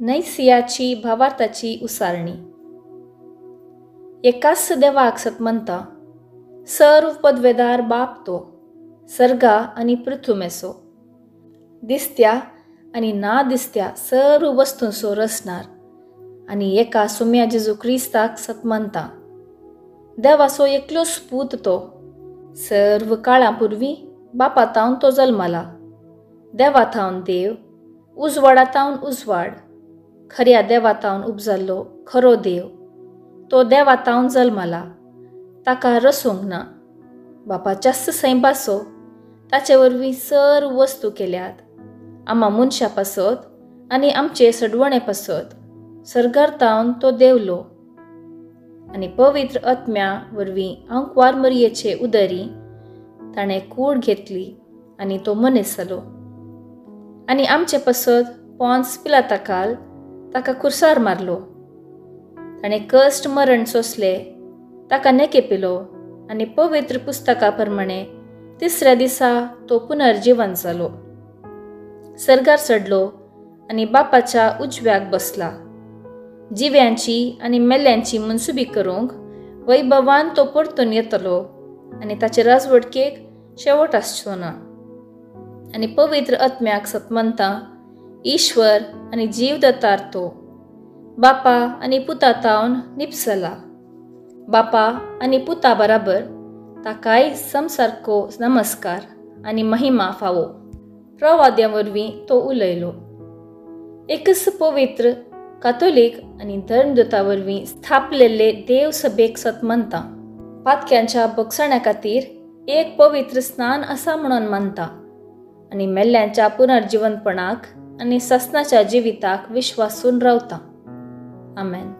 नैसियाची भावार्थाची उसारणी. एकाच देवाक सतमंता, सर्व पदवेदार बाप तो, सर्गा आनी पृथुमेसो, दिसत्या आनी ना दिसत्या सर्व वस्तूंचो रचणार, आनी एका सोम्या जेजू क्रिस्ताक सतमंता, देवाचो एकलोच पूत तो, सर्व काळां पुर्वी बापा तावन तो जल्मला, देवा थावन देव, उजवाडा तावन उजवाड, खऱ्या देवा तावन उपजाल्लो खरो देव, तो देवा तावन जल्मला, ताका रसूंक ना, बापाच्याच सैंबासो, ताचे वरवीं सर्व वस्तू केल्यात, आमा मनशा पासत आनी आमचे सडवणे पासत सर्गार तावन तो देवलो, आनी पवित्र आत्म्या वरवीं आंकवार मरयेचे उदरी ताणें कूड घेतली आनी तो मनीस जालो, आनी आमचे पासत पोन्स पिलाताकाल ताका खुर्सार मारलो, ताणें कश्ट मरण सोंसले, ताका नेके पिलो आनी पवित्र पुस्तका प्रमाणे तिसऱ्या दिसा तो पुनर्जिवन जालो, सर्गार चडलो आनी बापाच्या उजव्याक बसला, जिव्यांची आनी मेल्यांची मनसुबी करूंक वैभवान तो परतून येतलो आनी ताचे राजवटकेक शेवट आसचो ना. आनी पवित्र आत्म्याक सतमंता, ईश्वर आनी जीव दतार तो, बापा आनी पुता तावन निपसला, बापा आनी पुता बराबर ताकाय समसारको नमस्कार आनी महिमा फावो. प्रवाद्या वरवीं तो उलयलो. एकच पवित्र कातोलीक आनी धर्मदूता वरवीं स्थापलेले देव सभेक सतमंता, पातक्यांच्या बगसण्या खातीर एक पवित्र स्नान आसा म्हणून मानता, आनी मेल्ल्यांच्या पुनर्जिवनपणाक आनी ससनाच्या जिविताक विश्वासून रावता. आमेन.